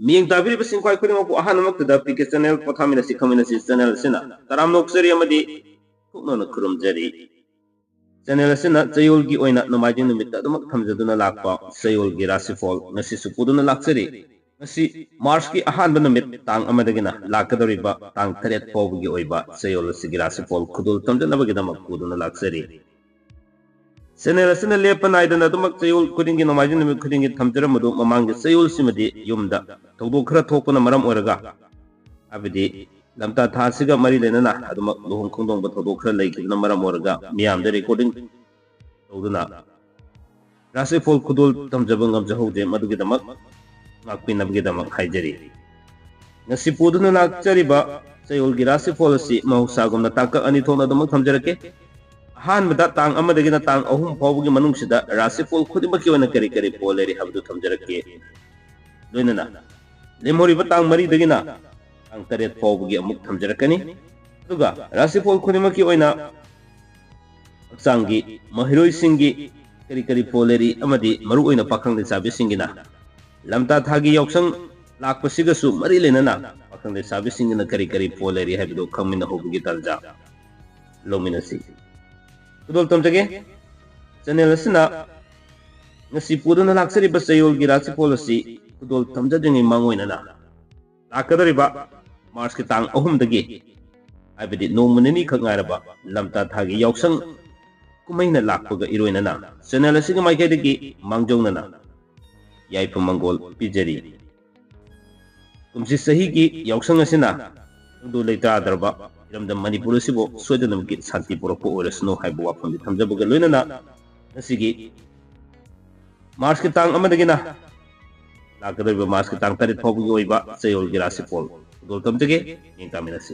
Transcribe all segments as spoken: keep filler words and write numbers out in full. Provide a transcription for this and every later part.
ꯃꯤꯠꯌꯦꯡ ꯇꯥꯕꯤꯔꯤꯕꯁꯤꯡ ꯈ꯭ꯋꯥꯏ ꯈꯨꯗꯤꯡꯃꯛꯄꯨ ꯑꯍꯥꯟꯕꯃꯛꯇꯗ ꯄꯤ ꯀꯦ ꯆꯦꯅꯦꯜ ꯄꯣꯊꯥꯃꯤꯟꯅꯁꯤ ꯈꯪꯃꯤꯟꯅꯁꯤ ꯆꯦꯅꯦꯜ ꯑꯁꯤꯅ ꯇꯔꯥꯝꯅ ꯑꯣꯛꯆꯔꯤ ꯑꯃꯗꯤ ꯄꯨꯛꯅꯧꯅ ꯈꯨꯔꯨꯝꯖꯔꯤ꯫ ꯆꯦꯅꯦꯜ ꯑꯁꯤꯅ ꯆꯌꯣꯜꯒꯤ ꯑꯣꯏꯅ ꯅꯣꯡꯃꯥꯏꯖꯤꯡ ꯅꯨꯃꯤꯠꯇ ꯑꯗꯨꯃꯛ ꯊꯝꯖꯗꯨꯅ ꯂꯥꯛꯄ ꯆꯌꯣꯜꯒꯤ ꯔꯥꯁꯤꯐꯣꯜ ꯉꯁꯤꯁꯨ ꯄꯨꯗꯨꯅ ꯂꯥꯛꯆꯔꯤ꯫ ꯉꯁꯤ ꯃꯥꯔꯆꯀꯤ ꯑꯍꯥꯟꯕ ꯅꯨꯃꯤꯠ ꯇꯥꯡ ꯑꯃꯗꯒꯤꯅ ꯂꯥꯛꯀꯗꯧꯔꯤꯕ ꯇꯥꯡ ꯇꯔꯦꯠ ꯐꯥꯎꯕꯒꯤ ꯑꯣꯏꯕ ꯆꯌꯣꯜ ꯑꯁꯤꯒꯤ ꯔꯥꯁꯤꯐꯣꯜ ꯈꯨꯗꯣꯜ ꯇꯝꯖꯅꯕꯒꯤꯗꯃꯛ ꯄꯨꯗꯨꯅ ꯂꯥꯛꯆꯔꯤ꯫ ꯆꯦꯅꯦꯜ ꯑꯁꯤꯅ ꯂꯦꯞꯄ ꯅꯥꯏꯗꯅ ꯑꯗꯨꯃꯛ ꯆꯌꯣꯜ ꯈꯨꯗꯤꯡꯒꯤ, ꯅꯣꯡꯃꯥꯏꯖꯤꯡ ꯅꯨꯃꯤꯠ ꯈꯨꯗꯤꯡꯒꯤ ꯊꯝꯖꯔꯝꯕꯗꯨ ꯃꯃꯥꯡꯒꯤ ꯆꯌꯣꯜꯁꯤꯃꯗꯤ ꯌꯨꯝꯗ ꯊꯧꯗꯣꯛ ꯈꯔ ꯊꯣꯛꯄꯅ ꯃꯔꯝ ꯑꯣꯏꯔꯒ, ꯍꯥꯏꯕꯗꯤ ꯂꯝꯇꯥ ꯊꯥ ꯑꯁꯤꯒ ꯃꯔꯤ ꯂꯩꯅꯅ ꯑꯗꯨꯃꯛ ꯂꯨꯍꯣꯡ ꯈꯣꯡꯗꯣꯡꯕ ꯊꯧꯗꯣꯛ ꯈꯔ ꯂꯩꯈꯤꯕꯅ ꯃꯔꯝ ꯑꯣꯏꯔꯒ ꯃꯤꯌꯥꯝꯗ ꯔꯦꯀꯣꯔꯗꯤꯡ ꯇꯧꯗꯨꯅ ꯔꯥꯁꯤꯐꯣꯜ ꯈꯨꯗꯣꯜ ꯇꯝꯖꯕ ꯉꯝꯖꯍꯧꯗꯦ꯫ ꯃꯗꯨꯒꯤꯗꯃꯛ ꯉꯥꯛꯄꯤꯅꯕꯒꯤꯗꯃꯛ ꯍꯥꯏꯖꯔꯤ꯫ ꯉꯁꯤ ꯄꯨꯗꯨꯅ ꯂꯥꯛꯆꯔꯤꯕ ꯆꯌꯣꯜꯒꯤ ꯔꯥꯁꯤꯐꯣꯜ ꯑꯁꯤ ꯃꯍꯧꯁꯥꯒꯨꯝꯅ ꯇꯥꯡꯀꯛ ꯑꯅꯤ ꯊꯣꯛꯅ ꯑꯗꯨꯃꯛ ꯊꯝꯖꯔꯛꯀꯦ꯫ ꯑꯍꯥꯟꯕꯗ ꯇꯥꯡ ꯑꯃꯗꯒꯤꯅ ꯇꯥꯡ ꯑꯍꯨꯝ ꯐꯥꯎꯕꯒꯤ ꯃꯅꯨꯡꯁꯤꯗ ꯔꯥꯁꯤꯐꯣꯜ ꯈꯨꯗꯤꯡꯃꯛꯀꯤ ꯑꯣꯏꯅ ꯀꯔꯤ ꯀꯔꯤ ꯄꯣꯜ ꯂꯩꯔꯤ ꯍꯥꯏꯕꯗꯨ ꯊꯝꯖꯔꯛꯀꯦ꯫ ꯂꯣꯏꯅꯅ ꯂꯦꯝꯍꯧꯔꯤꯕ ꯇꯥꯡ ꯃꯔꯤꯗꯒꯤꯅ ꯇꯥꯡ ꯇꯔꯦꯠ ꯐꯥꯎꯕꯒꯤ ꯑꯃꯨꯛ ꯊꯝꯖꯔꯛꯀꯅꯤ꯫ ꯑꯗꯨꯒ ꯔꯥꯁꯤꯐꯣꯜ ꯈꯨꯗꯤꯡꯃꯛꯀꯤ ꯑꯣꯏꯅ ꯍꯛꯆꯥꯡꯒꯤ ꯃꯍꯩꯔꯣꯏꯁꯤꯡꯒꯤ ꯀꯔꯤ ꯀꯔꯤ ꯄꯣꯜ ꯂꯩꯔꯤ ꯑꯃꯗꯤ ꯃꯔꯨꯑꯣꯏꯅ ꯄꯥꯈꯪ ꯂꯩꯁꯥꯕꯤꯁꯤꯡꯒꯤꯅ ꯂꯝꯇꯥ ꯊꯥꯒꯤ ꯌꯥꯎꯁꯪ ꯂꯥꯛꯄꯁꯤꯒꯁꯨ ꯃꯔꯤ ꯂꯩꯅꯅ ꯄꯥꯈꯪ ꯂꯩꯁꯥꯕꯤꯁꯤꯡꯒꯤꯅ ꯀꯔꯤ ꯀꯔꯤ ꯄꯣꯜ ꯂꯩꯔꯤ ꯍꯥꯏꯕꯗꯨ ꯈꯪꯃꯤꯟꯅꯍꯧꯕꯒꯤ ꯇꯥꯟꯖꯥ ꯂꯧꯃꯤꯟꯅꯁꯤ꯫ ꯈꯨꯗꯣꯜ ꯇꯝꯖꯒꯦ꯫ ꯆꯦꯅꯦꯜ ꯑꯁꯤꯅ ꯉꯁꯤ ꯄꯨꯗꯨꯅ ꯂꯥꯛꯆꯔꯤꯕ ꯆꯌꯣꯜꯒꯤ ꯔꯥꯁꯤꯐꯣꯜ ꯑꯁꯤ ꯈꯨꯗꯣꯜ ꯇꯝꯖꯗ꯭ꯔꯤꯉꯩ ꯃꯥꯡꯑꯣꯏꯅꯅ ꯂꯥꯛꯀꯗꯧꯔꯤꯕ ꯃꯥꯔꯆꯀꯤ ꯇꯥꯡ ꯑꯍꯨꯝꯗꯒꯤ, ꯍꯥꯏꯕꯗꯤ ꯅꯣꯡꯃ ꯅꯤꯅꯤꯈꯛ ꯉꯥꯏꯔꯕ ꯂꯝꯇꯥ ꯊꯥꯒꯤ ꯌꯥꯎꯁꯪ ꯀꯨꯝꯍꯩꯅ ꯂꯥꯛꯄꯒ ꯏꯔꯣꯏꯅꯅ ꯆꯦꯅꯦꯜ ꯑꯁꯤꯒꯤ ꯃꯥꯏꯀꯩꯗꯒꯤ ꯃꯥꯡꯖꯧꯅꯅ ꯌꯥꯏꯐ ꯃꯪꯒꯣꯜ ꯄꯤꯖꯔꯤ꯫ ꯀꯨꯝꯁꯤ ꯆꯍꯤꯒꯤ ꯌꯥꯎꯁꯪ ꯑꯁꯤꯅ ꯇꯪꯗꯨ ꯂꯩꯇꯥꯗ꯭ꯔꯕ ꯏꯔꯝꯗꯝ ꯃꯅꯤꯄꯨꯔ ꯑꯁꯤꯕꯨ ꯁꯣꯏꯗꯅꯃꯛꯀꯤ ꯁꯥꯟꯇꯤ ꯄꯨꯔꯛꯄ ꯑꯣꯏꯔꯁꯅꯨ ꯍꯥꯏꯕ ꯋꯥꯐꯝꯗꯤ ꯊꯝꯖꯕꯒ ꯂꯣꯏꯅꯅ ꯉꯁꯤꯒꯤ ꯃꯥꯔꯆꯀꯤ ꯇꯥꯡ ꯑꯃꯗꯒꯤꯅ ꯂꯥꯛꯀꯗꯧꯔꯤꯕ ꯃꯥꯔꯆꯀꯤ ꯇꯥꯡ ꯇꯔꯦꯠ ꯐꯥꯎꯕꯒꯤ ꯑꯣꯏꯕ ꯆꯌꯣꯜꯒꯤ ꯔꯥꯁꯤꯐꯣꯜ ꯈꯨꯗꯣꯜ ꯇꯝꯖꯒꯦ꯫ ꯃꯤꯠꯌꯦꯡ ꯇꯥꯃꯤꯟꯅꯁꯤ꯫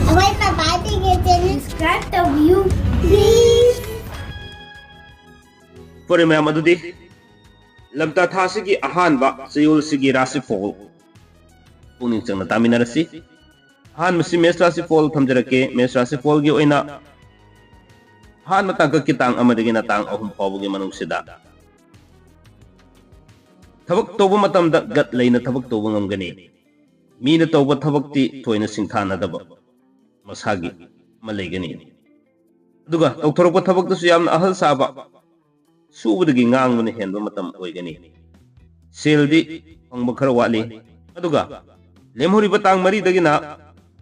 ꯑꯩꯈꯣꯏ ꯄꯄꯥꯗꯒꯤ ꯆꯦꯅꯦꯜ subscribe ꯇꯧꯕꯤꯌꯨ, please꯫ ꯐꯔꯦ ꯃꯌꯥꯝ, ꯑꯗꯨꯗꯤ ꯂꯝꯇꯥ ꯊꯥꯁꯤꯒꯤ ꯑꯍꯥꯟꯕ ꯆꯌꯣꯜꯁꯤꯒꯤ ꯔꯥꯁꯤꯐꯣꯜ ꯄꯨꯛꯅꯤꯡ ꯆꯪꯅ ꯇꯥꯃꯤꯟꯅꯔꯁꯤ꯫ ꯑꯍꯥꯟꯕꯁꯤ ꯃꯦꯁ ꯔꯥꯁꯤꯐꯣꯜ ꯊꯝꯖꯔꯛꯀꯦ꯫ ꯃꯦꯁ ꯔꯥꯁꯤꯐꯣꯜꯒꯤ ꯑꯣꯏꯅ ꯑꯍꯥꯟꯕ ꯇꯥꯡꯀꯛꯀꯤ ꯇꯥꯡ ꯑꯃꯗꯒꯤꯅ ꯇꯥꯡ ꯑꯍꯨꯝ ꯐꯥꯎꯕꯒꯤ ꯃꯅꯨꯡꯁꯤꯗ ꯊꯕꯛ ꯇꯧꯕ ꯃꯇꯝꯗ ꯒꯠ ꯂꯩꯅ ꯊꯕꯛ ꯇꯧꯕ ꯉꯝꯒꯅꯤ꯫ ꯃꯤꯅ ꯇꯧꯕ ꯊꯕꯛꯇꯤ ꯊꯣꯏꯅ ꯁꯤꯡꯊꯥꯅꯗꯕ ꯃꯁꯥꯒꯤ ꯑꯃ ꯂꯩꯒꯅꯤ꯫ ꯑꯗꯨꯒ ꯇꯧꯊꯣꯔꯛꯄ ꯊꯕꯛꯇꯁꯨ ꯌꯥꯝꯅ ꯑꯍꯜ ꯁꯥꯕ, ꯁꯨꯕꯗꯒꯤ ꯉꯥꯡꯕꯅ ꯍꯦꯟꯕ ꯃꯇꯝ ꯑꯣꯏꯒꯅꯤ꯫ ꯁꯦꯜꯗꯤ ꯐꯪꯕ ꯈꯔ ꯋꯥꯠꯂꯤ꯫ ꯑꯗꯨꯒ ꯂꯦꯝꯍꯧꯔꯤꯕ ꯇꯥꯡ ꯃꯔꯤꯗꯒꯤꯅ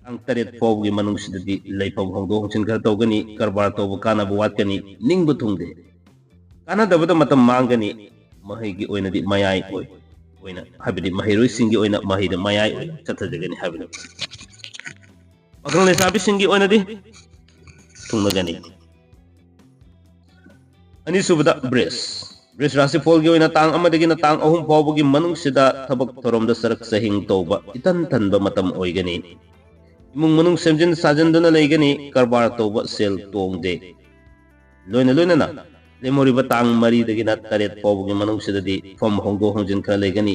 ꯇꯥꯡ ꯇꯔꯦꯠ ꯐꯥꯎꯕꯒꯤ ꯃꯅꯨꯡꯁꯤꯗꯗꯤ ꯂꯩꯐꯝ ꯍꯣꯡꯗꯣꯛ ꯍꯣꯡꯖꯤꯟ ꯈꯔ ꯇꯧꯒꯅꯤ, ꯀꯔꯕꯥꯔ ꯇꯧꯕ ꯀꯥꯟꯅꯕ ꯋꯥꯠꯀꯅꯤ, ꯅꯤꯡꯕ ꯊꯨꯡꯗꯦ, ꯀꯥꯟꯅꯗꯕꯗ ꯃꯇꯝ ꯃꯥꯡꯒꯅꯤ꯫ ꯃꯍꯩꯒꯤ ꯑꯣꯏꯅꯗꯤ ꯃꯌꯥꯏ ꯑꯣꯏ, ꯑꯣꯏꯅ, ꯍꯥꯏꯕꯗꯤ ꯃꯍꯩꯔꯣꯏꯁꯤꯡꯒꯤ ꯑꯣꯏꯅ ꯃꯍꯩꯗ ꯃꯌꯥꯏ ꯑꯣꯏꯅ ꯆꯠꯊꯖꯒꯅꯤ ꯍꯥꯏꯕꯅꯤ꯫ ꯄꯥꯈꯪ ꯂꯩꯁꯥꯕꯤꯁꯤꯡꯒꯤ ꯑꯣꯏꯅꯗꯤ ꯊꯨꯡꯅꯒꯅꯤ꯫ ꯑꯅꯤꯁꯨꯕꯗ ꯕ꯭ꯔꯤꯖ꯫ ꯕ꯭ꯔꯤꯖ ꯔꯥꯁꯤꯐꯣꯜꯒꯤ ꯑꯣꯏꯅ ꯇꯥꯡ ꯑꯃꯗꯒꯤꯅ ꯇꯥꯡ ꯑꯍꯨꯝ ꯐꯥꯎꯕꯒꯤ ꯃꯅꯨꯡꯁꯤꯗ ꯊꯕꯛ ꯊꯧꯔꯝꯗ ꯆꯔꯛ ꯆꯍꯤꯡ ꯇꯧꯕ ꯏꯇꯟ ꯇꯟꯕ ꯃꯇꯝ ꯑꯣꯏꯒꯅꯤ꯫ ꯏꯃꯨꯡ ꯃꯅꯨꯡ ꯁꯦꯝꯖꯤꯟ ꯁꯥꯖꯤꯟꯗꯨꯅ ꯂꯩꯒꯅꯤ, ꯀꯔꯕꯥꯔ ꯇꯧꯕ ꯁꯦꯜ ꯇꯣꯡꯗꯦ꯫ ꯂꯣꯏꯅ ꯂꯣꯏꯅꯅ ꯂꯦꯝꯍꯧꯔꯤꯕ ꯇꯥꯡ ꯃꯔꯤꯗꯒꯤꯅ ꯇꯔꯦꯠ ꯐꯥꯎꯕꯒꯤ ꯃꯅꯨꯡꯁꯤꯗꯗꯤ ꯐꯝ ꯍꯣꯡꯗꯣꯛ ꯍꯣꯡꯖꯤꯟ ꯈꯔ ꯂꯩꯒꯅꯤ꯫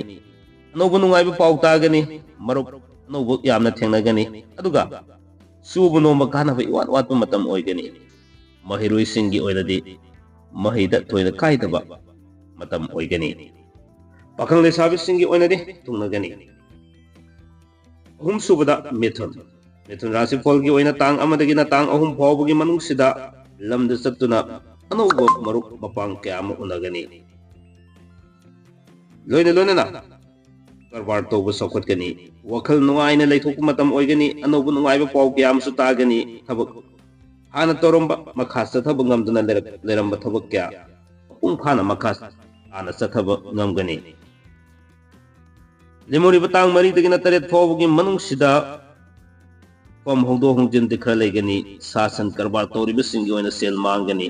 ꯑꯅꯧꯕ ꯅꯨꯡꯉꯥꯏꯕ ꯄꯥꯎ ꯇꯥꯒꯅꯤ, ꯃꯔꯨꯞ ꯑꯅꯧꯕ ꯌꯥꯝꯅ ꯊꯦꯡꯅꯒꯅꯤ꯫ ꯑꯗꯨꯒ ꯁꯨꯕ ꯅꯣꯝꯕ ꯀꯥꯟꯅꯕ ꯏꯋꯥꯠ ꯋꯥꯠꯄ ꯃꯇꯝ ꯑꯣꯏꯒꯅꯤ꯫ ꯃꯍꯩꯔꯣꯏꯁꯤꯡꯒꯤ ꯑꯣꯏꯅꯗꯤ ꯃꯍꯩꯗ ꯊꯣꯏꯅ ꯀꯥꯏꯗꯕ ꯃꯇꯝ ꯑꯣꯏꯒꯅꯤ꯫ ꯄꯥꯈꯪ ꯂꯩꯁꯥꯕꯤꯁꯤꯡꯒꯤ ꯑꯣꯏꯅꯗꯤ ꯊꯨꯡꯅꯒꯅꯤ꯫ ꯑꯍꯨꯝꯁꯨꯕꯗ ꯃꯤꯊꯨꯟ꯫ ꯃꯤꯊꯨꯟ ꯔꯥꯁꯤꯐꯣꯜꯒꯤ ꯑꯣꯏꯅ ꯇꯥꯡ ꯑꯃꯗꯒꯤꯅ ꯇꯥꯡ ꯑꯍꯨꯝ ꯐꯥꯎꯕꯒꯤ ꯃꯅꯨꯡꯁꯤꯗ ꯂꯝꯗ ꯆꯠꯇꯨꯅ ꯑꯅꯧꯕ ꯃꯔꯨꯞ ꯃꯄꯥꯡ ꯀꯌꯥ ꯑꯃ ꯎꯅꯒꯅꯤ꯫ ꯂꯣꯏꯅ ꯂꯣꯏꯅꯅ ꯀꯔꯕꯥꯔ ꯇꯧꯕ ꯆꯥꯎꯈꯠꯀꯅꯤ꯫ ꯋꯥꯈꯜ ꯅꯨꯡꯉꯥꯏꯅ ꯂꯩꯊꯣꯛꯄ ꯃꯇꯝ ꯑꯣꯏꯒꯅꯤ꯫ ꯑꯅꯧꯕ ꯅꯨꯡꯉꯥꯏꯕ ꯄꯥꯎ ꯀꯌꯥ ꯑꯃꯁꯨ ꯇꯥꯒꯅꯤ꯫ ꯊꯕꯛ ꯍꯥꯟꯅ ꯇꯧꯔꯝꯕ ꯃꯈꯥ ꯆꯠꯊꯕ ꯉꯝꯗꯅ ꯂꯩꯔꯛ-, ꯂꯩꯔꯝꯕ ꯊꯕꯛ ꯀꯌꯥ ꯃꯄꯨꯡ ꯐꯥꯅ ꯃꯈꯥ ꯇꯥꯅ ꯆꯠꯊꯕ ꯉꯝꯒꯅꯤ꯫ ꯂꯦꯝꯍꯧꯔꯤꯕ ꯇꯥꯡ ꯃꯔꯤꯗꯒꯤꯅ ꯇꯔꯦꯠ ꯐꯥꯎꯕꯒꯤ ꯃꯅꯨꯡꯁꯤꯗ ꯐꯝ ꯍꯣꯡꯗꯣꯛ ꯍꯣꯡꯖꯤꯟꯗꯤ ꯈꯔ ꯂꯩꯒꯅꯤ꯫ ꯁꯥ ꯁꯟ ꯀꯔꯕꯥꯔ ꯇꯧꯔꯤꯕꯁꯤꯡꯒꯤ ꯑꯣꯏꯅ ꯁꯦꯜ ꯃꯥꯡꯒꯅꯤ꯫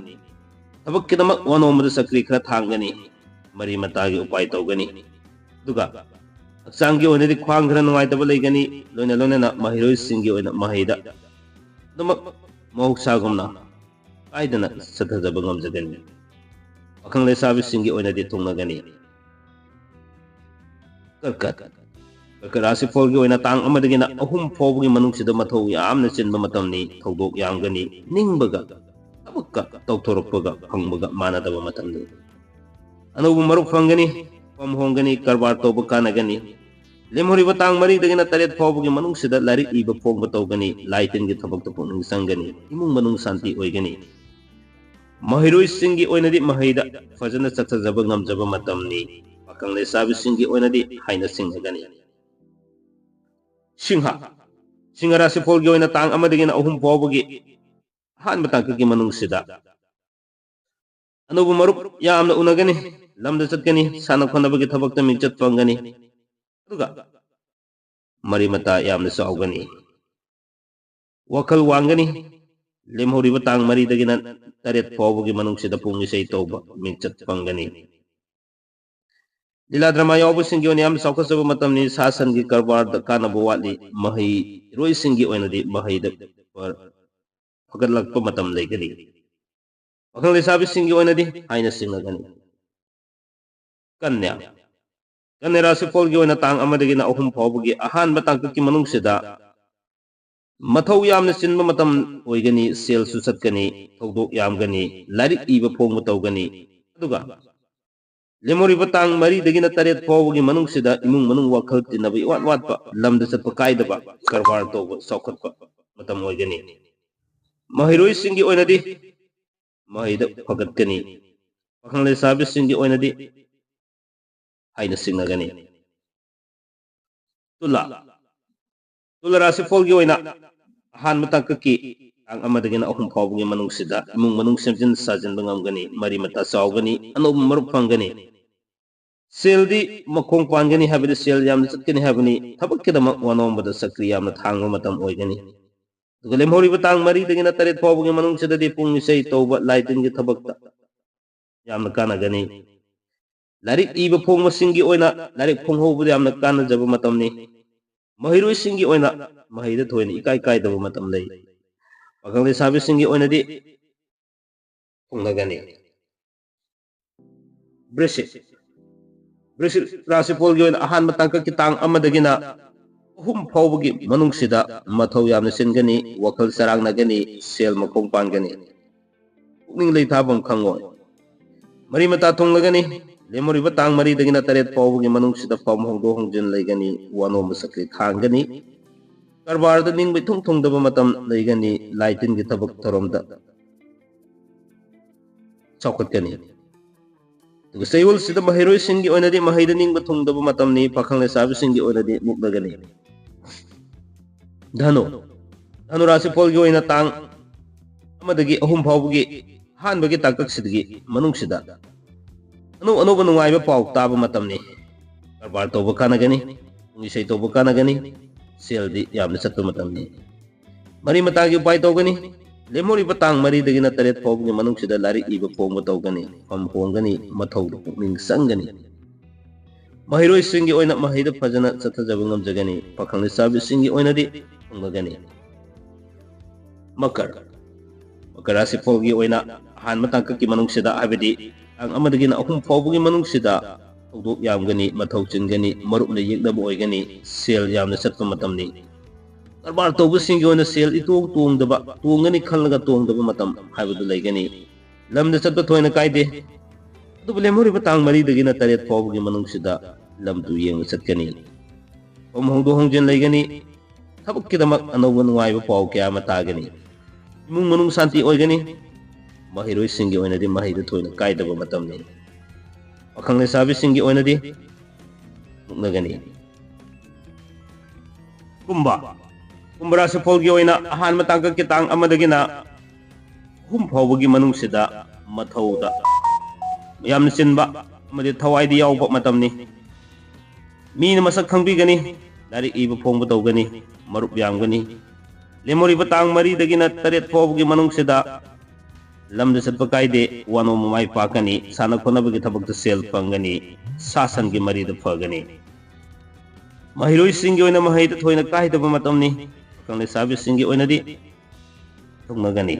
ꯊꯕꯛꯀꯤꯗꯃꯛ ꯋꯥꯅꯣꯝꯕꯗ ꯆꯀ꯭ꯔꯤ ꯈꯔ ꯊꯥꯡꯒꯅꯤ꯫ ꯃꯔꯤ ꯃꯇꯥꯒꯤ ꯎꯄꯥꯏ ꯇꯧꯒꯅꯤ꯫ ꯑꯗꯨꯒ ꯍꯛꯆꯥꯡꯒꯤ ꯑꯣꯏꯅꯗꯤ ꯈ꯭ꯋꯥꯡ ꯈꯔ ꯅꯨꯡꯉꯥꯏꯇꯕ ꯂꯩꯒꯅꯤ꯫ ꯂꯣꯏꯅ ꯂꯣꯏꯅꯅ ꯃꯍꯩꯔꯣꯏꯁꯤꯡꯒꯤ ꯑꯣꯏꯅ ꯃꯍꯩꯗ ꯑꯗꯨꯃꯛ ꯃꯍꯧꯁꯥꯒꯨꯝꯅ ꯀꯥꯏꯗꯅ ꯆꯠꯊꯖꯕ ꯉꯝꯖꯒꯅꯤ꯫ ꯄꯥꯈꯪ ꯂꯩꯁꯥꯕꯤꯁꯤꯡꯒꯤ ꯑꯣꯏꯅꯗꯤ ꯊꯨꯡꯅꯒꯅꯤ꯫ ꯀꯔꯀꯠ꯫ ꯀꯔꯀꯠ ꯔꯥꯁꯤꯐꯣꯜꯒꯤ ꯑꯣꯏꯅ ꯇꯥꯡ ꯑꯃꯗꯒꯤꯅ ꯑꯍꯨꯝ ꯐꯥꯎꯕꯒꯤ ꯃꯅꯨꯡꯁꯤꯗ ꯃꯊꯧ ꯌꯥꯝꯅ ꯆꯤꯟꯕ ꯃꯇꯝꯅꯤ꯫ ꯊꯧꯗꯣꯛ ꯌꯥꯝꯒꯅꯤ꯫ ꯅꯤꯡꯕꯒ ꯊꯕꯛꯀ ꯇꯧꯊꯣꯔꯛꯄꯒ ꯐꯪꯕꯒ ꯃꯥꯟꯅꯗꯕ ꯃꯇꯝꯅꯤ꯫ ꯑꯅꯧꯕ ꯃꯔꯨꯞ ꯐꯪꯒꯅꯤ꯫ ꯐꯝ ꯍꯣꯡꯒꯅꯤ꯫ ꯀꯔꯕꯥꯔ ꯇꯧꯕ ꯀꯥꯟꯅꯒꯅꯤ꯫ ꯂꯦꯝꯍꯧꯔꯤꯕ ꯇꯥꯡ ꯃꯔꯤꯗꯒꯤꯅ ꯇꯔꯦꯠ ꯐꯥꯎꯕꯒꯤ ꯃꯅꯨꯡꯁꯤꯗ ꯂꯥꯏꯔꯤꯛ ꯏꯕ ꯐꯣꯡꯕ ꯇꯧꯒꯅꯤ꯫ ꯂꯥꯏ ꯇꯤꯟꯒꯤ ꯊꯕꯛꯇ ꯄꯨꯛꯅꯤꯡ ꯆꯪꯒꯅꯤ꯫ ꯏꯃꯨꯡ ꯃꯅꯨꯡ ꯁꯥꯟꯇꯤ ꯑꯣꯏꯒꯅꯤ꯫ ꯃꯍꯩꯔꯣꯏꯁꯤꯡꯒꯤ ꯑꯣꯏꯅꯗꯤ ꯃꯍꯩꯗ ꯐꯖꯅ ꯆꯠꯊꯖꯕ ꯉꯝꯖꯕ ꯃꯇꯝꯅꯤ꯫ ꯄꯥꯈꯪ ꯂꯩꯁꯥꯕꯤꯁꯤꯡꯒꯤ ꯑꯣꯏꯅꯗꯤ ꯍꯥꯏꯅ ꯁꯤꯡꯅꯒꯅꯤ꯫ ꯁꯤꯡꯍ꯫ ꯁꯤꯡꯍ ꯔꯥꯁꯤꯐꯣꯜꯒꯤ ꯑꯣꯏꯅ ꯇꯥꯡ ꯑꯃꯗꯒꯤꯅ ꯑꯍꯨꯝ ꯐꯥꯎꯕꯒꯤ ꯑꯍꯥꯟꯕ ꯇꯥꯡꯀꯛꯀꯤ ꯃꯅꯨꯡꯁꯤꯗ ꯑꯅꯧꯕ ꯃꯔꯨꯞ ꯌꯥꯝꯅ ꯎꯅꯒꯅꯤ꯫ ꯂꯝꯗ ꯆꯠꯀꯅꯤ꯫ ꯁꯥꯟꯅ ꯈꯣꯠꯅꯕꯒꯤ ꯊꯕꯛꯇ ꯃꯤꯡꯆꯠ ꯐꯪꯒꯅꯤ꯫ ꯑꯗꯨꯒ ꯃꯔꯤ ꯃꯇꯥ ꯌꯥꯝꯅ ꯆꯥꯎꯒꯅꯤ꯫ ꯋꯥꯈꯜ ꯋꯥꯡꯒꯅꯤ꯫ ꯂꯦꯝꯍꯧꯔꯤꯕ ꯇꯥꯡ ꯃꯔꯤꯗꯒꯤꯅ ꯇꯔꯦꯠ ꯐꯥꯎꯕꯒꯤ ꯃꯅꯨꯡꯁꯤꯗ ꯄꯨꯡ ꯏꯁꯩ ꯇꯧꯕ ꯃꯤꯡꯆꯠ ꯐꯪꯒꯅꯤ꯫ ꯂꯤꯂꯥ ꯗ꯭ꯔꯃꯥ ꯌꯥꯎꯕꯁꯤꯡꯒꯤ ꯑꯣꯏꯅ ꯌꯥꯝ ꯆꯥꯎꯈꯠꯆꯕ ꯃꯇꯝꯅꯤ꯫ ꯁꯥ ꯁꯟꯒꯤ ꯀꯔꯕꯥꯔꯗ ꯀꯥꯟꯅꯕ ꯋꯥꯠꯂꯤ꯫ ꯃꯍꯩꯔꯣꯏꯁꯤꯡꯒꯤ ꯑꯣꯏꯅꯗꯤ ꯃꯍꯩꯗ ꯐꯒꯠꯂꯛꯄ ꯃꯇꯝ ꯂꯩꯒꯅꯤ꯫ ꯄꯥꯈꯪ ꯂꯩꯁꯥꯕꯤꯁꯤꯡꯒꯤ ꯑꯣꯏꯅꯗꯤ ꯍꯥꯏꯅ ꯁꯤꯡꯅꯒꯅꯤ꯫ ꯀꯟꯌꯥ꯫ ꯀꯟꯌꯥ ꯔꯥꯁꯤꯐꯣꯜꯒꯤ ꯑꯣꯏꯅ ꯇꯥꯡ ꯑꯃꯗꯒꯤꯅ ꯑꯍꯨꯝ ꯐꯥꯎꯕꯒꯤ ꯑꯍꯥꯟꯕ ꯇꯥꯡꯀꯛꯀꯤ ꯃꯅꯨꯡꯁꯤꯗ ꯃꯊꯧ ꯌꯥꯝꯅ ꯆꯤꯟꯕ ꯃꯇꯝ ꯑꯣꯏꯒꯅꯤ꯫ ꯁꯦꯜꯁꯨ ꯆꯠꯀꯅꯤ꯫ ꯊꯧꯗꯣꯛ ꯌꯥꯝꯒꯅꯤ꯫ ꯂꯥꯏꯔꯤꯛ ꯏꯕ ꯐꯣꯡꯕ ꯇꯧꯒꯅꯤ꯫ ꯑꯗꯨꯒ ꯂꯦꯝꯍꯧꯔꯤꯕ ꯇꯥꯡ ꯃꯔꯤꯗꯒꯤꯅ ꯇꯔꯦꯠ ꯐꯥꯎꯕꯒꯤ ꯃꯅꯨꯡꯁꯤꯗ ꯏꯃꯨꯡ ꯃꯅꯨꯡ ꯋꯥꯈꯜ ꯇꯤꯟꯅꯕ ꯏꯋꯥꯠ ꯋꯥꯠꯄ, ꯂꯝꯗ ꯆꯠꯄ ꯀꯥꯏꯗꯕ, ꯀꯔꯕꯥꯔ ꯇꯧꯕ ꯆꯥꯎꯈꯠꯄ ꯃꯇꯝ ꯑꯣꯏꯒꯅꯤ꯫ ꯃꯍꯩꯔꯣꯏꯁꯤꯡꯒꯤ ꯑꯣꯏꯅꯗꯤ ꯃꯍꯩꯗ ꯐꯒꯠꯀꯅꯤ꯫ ꯄꯥꯈꯪ ꯂꯩꯁꯥꯕꯤꯁꯤꯡꯒꯤ ꯑꯣꯏꯅꯗꯤ ꯍꯥꯏꯅ ꯁꯤꯡꯅꯒꯅꯤ꯫ ꯇꯨꯂꯥ꯫ ꯇꯨꯂꯥ ꯔꯥꯁꯤꯐꯣꯜꯒꯤ ꯑꯣꯏꯅ ꯑꯍꯥꯟꯕ ꯇꯥꯡꯀꯛꯀꯤ ꯇꯥꯡ ꯑꯃꯗꯒꯤꯅ ꯑꯍꯨꯝ ꯐꯥꯎꯕꯒꯤ ꯃꯅꯨꯡꯁꯤꯗ ꯏꯃꯨꯡ ꯃꯅꯨꯡ ꯁꯦꯝꯖꯤꯟ ꯁꯥꯖꯤꯟꯕ ꯉꯝꯒꯅꯤ꯫ ꯃꯔꯤ ꯃꯇꯥ ꯆꯥꯎꯒꯅꯤ꯫ ꯑꯅꯧꯕ ꯃꯔꯨꯞ ꯐꯪꯒꯅꯤ꯫ ꯁꯦꯜꯗꯤ ꯃꯈꯣꯡ ꯄꯥꯟꯒꯅꯤ ꯍꯥꯏꯕꯗꯤ ꯁꯦꯜ ꯌꯥꯝꯅ ꯆꯠꯀꯅꯤ ꯍꯥꯏꯕꯅꯤ꯫ ꯊꯕꯛꯀꯤꯗꯃꯛ ꯋꯥꯅꯣꯝꯕꯗ ꯆꯀ꯭ꯔꯤ ꯌꯥꯝꯅ ꯊꯥꯡꯕ ꯃꯇꯝ ꯑꯣꯏꯒꯅꯤ꯫ ꯑꯗꯨꯒ ꯂꯦꯝꯍꯧꯔꯤꯕ ꯇꯥꯡ ꯃꯔꯤꯗꯒꯤꯅ ꯇꯔꯦꯠ ꯐꯥꯎꯕꯒꯤ ꯃꯅꯨꯡꯁꯤꯗꯗꯤ ꯄꯨꯡ ꯏꯁꯩ ꯇꯧꯕ, ꯂꯥꯏ ꯇꯤꯟꯒꯤ ꯊꯕꯛꯇ ꯌꯥꯝꯅ ꯀꯥꯟꯅꯒꯅꯤ꯫ ꯂꯥꯏꯔꯤꯛ ꯏꯕ ꯐꯣꯡꯕꯁꯤꯡꯒꯤ ꯑꯣꯏꯅ ꯂꯥꯏꯔꯤꯛ ꯐꯣꯡꯍꯧꯕꯗ ꯌꯥꯝꯅ ꯀꯥꯟꯅꯖꯕ ꯃꯇꯝꯅꯤ꯫ ꯃꯍꯩꯔꯣꯏꯁꯤꯡꯒꯤ ꯑꯣꯏꯅ ꯃꯍꯩꯗ ꯊꯣꯏꯅ ꯏꯀꯥꯏ ꯀꯥꯏꯗꯕ ꯃꯇꯝ ꯂꯩ꯫ ꯄꯥꯈꯪ ꯂꯩꯁꯥꯕꯤꯁꯤꯡꯒꯤ ꯑꯣꯏꯅꯗꯤ ꯐꯣꯡꯅꯒꯅꯤ꯫ ꯕ꯭ꯔꯤꯁꯤꯛ꯫ ꯔꯥꯁꯤꯐꯣꯜꯒꯤ ꯑꯣꯏꯅ ꯑꯍꯥꯟꯕ ꯇꯥꯡꯀꯛꯀꯤ ꯇꯥꯡ ꯑꯃꯗꯒꯤꯅ ꯑꯍꯨꯝ ꯐꯥꯎꯕꯒꯤ ꯃꯅꯨꯡꯁꯤꯗ ꯃꯊꯧ ꯌꯥꯝꯅ ꯆꯤꯟꯒꯅꯤ, ꯋꯥꯈꯜ ꯆꯔꯥꯡꯅꯒꯅꯤ, ꯁꯦꯜ ꯃꯈꯣꯡ ꯄꯥꯟꯒꯅꯤ, ꯄꯨꯛꯅꯤꯡ ꯂꯩꯊꯥꯐꯝ ꯈꯪꯉꯣꯏ꯫ ꯃꯔꯤ ꯃꯇꯥ ꯊꯨꯡꯂꯒꯅꯤ꯫ ꯂꯦꯝꯍꯧꯔꯤꯕ ꯇꯥꯡ ꯃꯔꯤꯗꯒꯤꯅ ꯇꯔꯦꯠ ꯐꯥꯎꯕꯒꯤ ꯃꯅꯨꯡꯁꯤꯗ ꯐꯝ ꯍꯣꯡꯗꯣꯛ ꯍꯣꯡꯖꯤꯟ ꯂꯩꯒꯅꯤ, ꯋꯥꯅꯣꯝꯕ ꯁꯛꯇꯤ ꯊꯥꯡꯒꯅꯤ꯫ ꯀꯔꯕꯥꯔꯗ ꯅꯤꯡꯕ ꯏꯊꯨꯡ ꯊꯨꯡꯗꯕ ꯃꯇꯝ ꯂꯩꯒꯅꯤ, ꯂꯥꯏ ꯇꯤꯟꯒꯤ ꯊꯕꯛ ꯊꯧꯔꯝꯗ ꯆꯥꯎꯈꯠꯀꯅꯤ꯫ ꯑꯗꯨꯒ ꯆꯌꯣꯜꯁꯤꯗ ꯃꯍꯩꯔꯣꯏꯁꯤꯡꯒꯤ ꯑꯣꯏꯅꯗꯤ ꯃꯍꯩꯗ ꯅꯤꯡꯕ ꯊꯨꯡꯗꯕ ꯃꯇꯝꯅꯤ, ꯄꯥꯈꯪ ꯂꯩꯁꯥꯕꯤꯁꯤꯡꯒꯤ ꯑꯣꯏꯅꯗꯤ ꯃꯨꯛꯅꯒꯅꯤ꯫ ꯙꯅꯨ, ꯙꯅꯨ ꯔꯥꯁꯤꯐꯣꯜꯒꯤ ꯑꯣꯏꯅ ꯇꯥꯡ ꯑꯃꯗꯒꯤ ꯑꯍꯨꯝ ꯐꯥꯎꯕꯒꯤ ꯑꯍꯥꯟꯕꯒꯤ ꯇꯥꯡꯀꯛꯁꯤꯗꯒꯤ ꯃꯅꯨꯡꯁꯤꯗ ꯑꯅꯧ ꯑꯅꯧꯕ ꯅꯨꯡꯉꯥꯏꯕ ꯄꯥꯎ ꯇꯥꯕ ꯃꯇꯝꯅꯤ꯫ ꯀꯔꯕꯥꯔ ꯇꯧꯕ ꯀꯥꯟꯅꯒꯅꯤ, ꯄꯨꯡ ꯏꯁꯩ ꯇꯧꯕ ꯀꯥꯟꯅꯒꯅꯤ, ꯁꯦꯜꯗꯤ ꯌꯥꯝꯅ ꯆꯠꯄ ꯃꯇꯝꯅꯤ꯫ ꯃꯔꯤ ꯃꯇꯥꯒꯤ ꯎꯄꯥꯏ ꯇꯧꯒꯅꯤ꯫ ꯂꯦꯝꯍꯧꯔꯤꯕ ꯇꯥꯡ ꯃꯔꯤꯗꯒꯤꯅ ꯇꯔꯦꯠ ꯐꯥꯎꯕꯒꯤ ꯃꯅꯨꯡꯁꯤꯗ ꯂꯥꯏꯔꯤꯛ ꯏꯕ ꯐꯣꯡꯕ ꯇꯧꯒꯅꯤ, ꯐꯝ ꯍꯣꯡꯒꯅꯤ, ꯃꯊꯧꯗ ꯄꯨꯛꯅꯤꯡ ꯆꯪꯒꯅꯤ꯫ ꯃꯍꯩꯔꯣꯏꯁꯤꯡꯒꯤ ꯑꯣꯏꯅ ꯃꯍꯩꯗ ꯐꯖꯅ ꯆꯠꯊꯖꯕ ꯉꯝꯖꯒꯅꯤ, ꯄꯥꯈꯪ ꯂꯩꯁꯥꯕꯤꯁꯤꯡꯒꯤ ꯑꯣꯏꯅꯗꯤ ꯐꯪꯂꯒꯅꯤ꯫ ꯃꯀꯔ, ꯃꯀꯔ ꯔꯥꯁꯤꯐꯣꯜꯒꯤ ꯑꯣꯏꯅ ꯑꯍꯥꯟꯕ ꯇꯥꯡꯀꯛꯀꯤ ꯃꯅꯨꯡꯁꯤꯗ, ꯍꯥꯏꯕꯗꯤ ꯇꯥꯡ ꯑꯃꯗꯒꯤꯅ ꯑꯍꯨꯝ ꯐꯥꯎꯕꯒꯤ ꯃꯅꯨꯡꯁꯤꯗ ꯊꯧꯗꯣꯛ ꯌꯥꯝꯒꯅꯤ, ꯃꯊꯧ ꯆꯤꯟꯒꯅꯤ, ꯃꯔꯨꯞꯅ ꯌꯦꯛꯅꯕ ꯑꯣꯏꯒꯅꯤ, ꯁꯦꯜ ꯌꯥꯝꯅ ꯆꯠꯄ ꯃꯇꯝꯅꯤ꯫ ꯀꯔꯕꯥꯔ ꯇꯧꯕꯁꯤꯡꯒꯤ ꯑꯣꯏꯅ ꯁꯦꯜ ꯏꯇꯣꯡ ꯇꯣꯡꯗꯕ, ꯇꯣꯡꯒꯅꯤ ꯈꯜꯂꯒ ꯇꯣꯡꯗꯕ ꯃꯇꯝ ꯍꯥꯏꯕꯗꯨ ꯂꯩꯒꯅꯤ꯫ ꯂꯝꯗ ꯆꯠꯄ ꯊꯣꯏꯅ ꯀꯥꯏꯗꯦ, ꯑꯗꯨꯕꯨ ꯂꯦꯝꯍꯧꯔꯤꯕ ꯇꯥꯡ ꯃꯔꯤꯗꯒꯤꯅ ꯇꯔꯦꯠ ꯐꯥꯎꯕꯒꯤ ꯃꯅꯨꯡꯁꯤꯗ ꯂꯝꯗꯨ ꯌꯦꯡꯕ ꯆꯠꯀꯅꯤ꯫ ꯐꯝ ꯍꯣꯡꯗꯣꯛ ꯍꯣꯡꯖꯤꯟ ꯂꯩꯒꯅꯤ꯫ ꯊꯕꯛꯀꯤꯗꯃꯛ ꯑꯅꯧꯕ ꯅꯨꯡꯉꯥꯏꯕ ꯄꯥꯎ ꯀꯌꯥ ꯑꯃ ꯇꯥꯒꯅꯤ꯫ ꯏꯃꯨꯡ ꯃꯅꯨꯡ ꯁꯥꯟꯇꯤ ꯑꯣꯏꯒꯅꯤ꯫ ꯃꯍꯩꯔꯣꯏꯁꯤꯡꯒꯤ ꯑꯣꯏꯅꯗꯤ ꯃꯍꯩꯗ ꯊꯣꯏꯅ ꯀꯥꯏꯗꯕ ꯃꯇꯝꯅꯤ꯫ ꯄꯥꯈꯪ ꯂꯩꯁꯥꯕꯤꯁꯤꯡꯒꯤ ꯑꯣꯏꯅꯗꯤ ꯃꯨꯛꯅꯒꯅꯤ꯫ ꯀꯨꯝꯚ, ꯀꯨꯝꯚ ꯔꯥꯁꯤꯐꯣꯜꯒꯤ ꯑꯣꯏꯅ ꯑꯍꯥꯟꯕ ꯇꯥꯡꯀꯛꯀꯤ ꯇꯥꯡ ꯑꯃꯗꯒꯤꯅ ꯑꯍꯨꯝ ꯐꯥꯎꯕꯒꯤ ꯃꯅꯨꯡꯁꯤꯗ ꯃꯊꯧꯗ ꯌꯥꯝꯅ ꯆꯤꯟꯕ ꯑꯃꯗꯤ ꯊꯋꯥꯏꯗ ꯌꯥꯎꯕ ꯃꯇꯝꯅꯤ꯫ ꯃꯤꯅ ꯃꯁꯛ ꯈꯪꯕꯤꯒꯅꯤ, ꯂꯥꯏꯔꯤꯛ ꯏꯕ ꯐꯣꯡꯕ ꯇꯧꯒꯅꯤ, ꯃꯔꯨꯞ ꯌꯥꯝꯒꯅꯤ꯫ ꯂꯦꯝꯍꯧꯔꯤꯕ ꯇꯥꯡ ꯃꯔꯤꯗꯒꯤꯅ ꯇꯔꯦꯠ ꯐꯥꯎꯕꯒꯤ ꯃꯅꯨꯡꯁꯤꯗ ꯂꯝꯗ ꯆꯠꯄ ꯀꯥꯏꯗꯦ, ꯋꯥꯅꯣꯝꯕ ꯃꯥꯏ ꯄꯥꯛꯀꯅꯤ, ꯁꯥꯟꯅ ꯈꯣꯠꯅꯕꯒꯤ ꯊꯕꯛꯇ ꯁꯦꯜ ꯐꯪꯒꯅꯤ, ꯁꯥ ꯁꯟꯒꯤ ꯃꯔꯤꯗ ꯐꯒꯅꯤ꯫ ꯃꯍꯩꯔꯣꯏꯁꯤꯡꯒꯤ ꯑꯣꯏꯅ ꯃꯍꯩꯗ ꯊꯣꯏꯅ ꯀꯥꯏꯗꯕ ꯃꯇꯝꯅꯤ꯫ ꯄꯥꯈꯪ ꯂꯩꯁꯥꯕꯤꯁꯤꯡꯒꯤ ꯑꯣꯏꯅꯗꯤ ꯊꯨꯡꯅꯒꯅꯤ꯫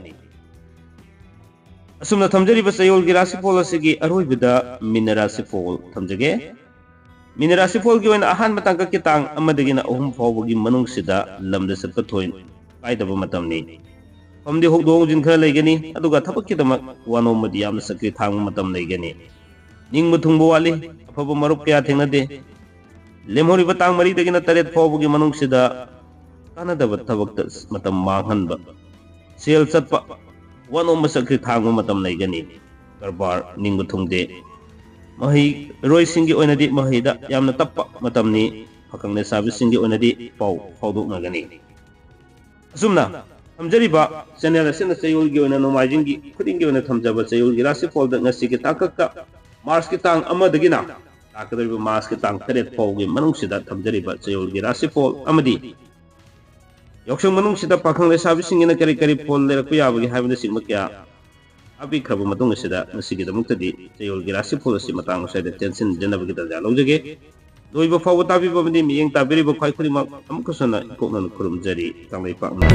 ꯑꯁꯨꯝꯅ ꯊꯝꯖꯔꯤꯕ ꯆꯌꯣꯜꯒꯤ ꯔꯥꯁꯤꯐꯣꯜ ꯑꯁꯤꯒꯤ ꯑꯔꯣꯏꯕꯗ ꯃꯤꯅ ꯔꯥꯁꯤꯐꯣꯜ ꯊꯝꯖꯒꯦ꯫ ꯃꯤꯅ ꯔꯥꯁꯤꯐꯣꯜꯒꯤ ꯑꯣꯏꯅ ꯑꯍꯥꯟꯕ ꯇꯥꯡꯀꯛꯀꯤ ꯇꯥꯡ ꯑꯃꯗꯒꯤꯅ ꯑꯍꯨꯝ ꯐꯥꯎꯕꯒꯤ ꯃꯅꯨꯡꯁꯤꯗ ꯂꯝꯗ ꯆꯠꯄ ꯊꯣꯏ ꯀꯥꯏꯗꯕ ꯃꯇꯝꯅꯤ꯫ ꯃꯐꯝꯗꯤ ꯍꯣꯡꯗꯣꯛ ꯍꯣꯡꯖꯤꯟ ꯈꯔ ꯂꯩꯒꯅꯤ, ꯑꯗꯨꯒ ꯊꯕꯛꯀꯤꯗꯃꯛ ꯋꯥꯅꯣꯝꯕꯗꯤ ꯌꯥꯝꯅ ꯆꯀ꯭ꯔꯤ ꯊꯥꯡꯕ ꯃꯇꯝ ꯂꯩꯒꯅꯤ꯫ ꯅꯤꯡꯕ ꯊꯨꯡꯕ ꯋꯥꯠꯂꯤ, ꯑꯐꯕ ꯃꯔꯨꯞ ꯀꯌꯥ ꯊꯦꯡꯅꯗꯦ꯫ ꯂꯦꯝꯍꯧꯔꯤꯕ ꯇꯥꯡ ꯃꯔꯤꯗꯒꯤꯅ ꯇꯔꯦꯠ ꯐꯥꯎꯕꯒꯤ ꯃꯅꯨꯡꯁꯤꯗ ꯀꯥꯟꯅꯗꯕ ꯊꯕꯛꯇ ꯃꯇꯝ ꯃꯥꯡꯍꯟꯕ, ꯁꯦꯜ ꯆꯠꯄ, ꯋꯥꯅꯣꯝꯕ ꯆꯀ꯭ꯔꯤ ꯊꯥꯡꯕ ꯃꯇꯝ ꯂꯩꯒꯅꯤ꯫ ꯀꯔꯕꯥꯔ ꯅꯤꯡꯕ ꯊꯨꯡꯗꯦ꯫ ꯃꯍꯩꯔꯣꯏꯁꯤꯡꯒꯤ ꯑꯣꯏꯅꯗꯤ ꯃꯍꯩꯗ ꯌꯥꯝꯅ ꯇꯞꯄ ꯃꯇꯝꯅꯤ꯫ ꯄꯥꯈꯪ ꯂꯩꯁꯥꯕꯤꯁꯤꯡꯒꯤ ꯑꯣꯏꯅꯗꯤ ꯄꯥꯎ ꯐꯥꯎꯗꯣꯛꯅꯒꯅꯤ꯫ ꯑꯁꯨꯝꯅ ꯊꯝꯖꯔꯤꯕ ꯆꯦꯅꯦꯜ ꯑꯁꯤꯅ ꯆꯌꯣꯜꯒꯤ ꯑꯣꯏꯅ ꯅꯣꯡꯃꯥꯏꯖꯤꯡꯒꯤ ꯈꯨꯗꯤꯡꯒꯤ ꯑꯣꯏꯅ ꯊꯝꯖꯕ ꯆꯌꯣꯜꯒꯤ ꯔꯥꯁꯤꯐꯣꯜꯗ ꯉꯁꯤꯒꯤ ꯇꯥꯡꯀꯛꯇ ꯃꯥꯔꯁꯀꯤ ꯇꯥꯡ ꯑꯃꯗꯒꯤꯅ ꯂꯥꯛꯀꯗꯧꯔꯤꯕ ꯃꯥꯔꯁꯀꯤ ꯇꯥꯡ ꯇꯔꯦꯠ ꯐꯥꯎꯒꯤ ꯃꯅꯨꯡꯁꯤꯗ ꯊꯝꯖꯔꯤꯕ ꯆꯌꯣꯜꯒꯤ ꯔꯥꯁꯤꯐꯣꯜ ꯑꯃꯗꯤ ꯌꯥꯎꯁꯪ ꯃꯅꯨꯡꯁꯤꯗ ꯄꯥꯈꯪ ꯂꯩꯁꯥꯕꯤꯁꯤꯡꯒꯤꯅ ꯀꯔꯤ ꯀꯔꯤ ꯐꯣꯜ ꯂꯩꯔꯛꯄ ꯌꯥꯕꯒꯦ ꯍꯥꯏꯕꯅꯆꯤꯡꯕ ꯀꯌꯥ ꯇꯥꯛꯄꯤꯈ꯭ꯔꯕ ꯃꯇꯨꯡ ꯑꯁꯤꯗ ꯉꯁꯤꯒꯤꯗꯃꯛꯇꯗꯤ ꯆꯌꯣꯜꯒꯤ ꯔꯥꯁꯤꯐꯣꯜ ꯑꯁꯤ ꯃꯇꯥꯡ ꯑꯁ꯭ꯋꯥꯏꯗ ꯇꯦꯟꯁꯤꯟꯖꯅꯕꯒꯤ ꯇꯥꯟꯖꯥ ꯂꯧꯖꯒꯦ꯫ ꯂꯣꯏꯕ ꯐꯥꯎꯕ ꯇꯥꯕꯤꯕ ꯑꯃꯗꯤ ꯃꯤꯠꯌꯦꯡ ꯇꯥꯕꯤꯔꯤꯕ ꯈ꯭ꯋꯥꯏ ꯈꯨꯗꯤꯡꯃꯛ ꯑꯃꯨꯛꯀꯁꯨ ꯍꯟꯅ ꯏꯀꯣꯛꯅꯅ ꯈꯨꯔꯨꯝꯖꯔꯤ꯫ ꯀꯪꯂꯩꯄꯥꯛꯅ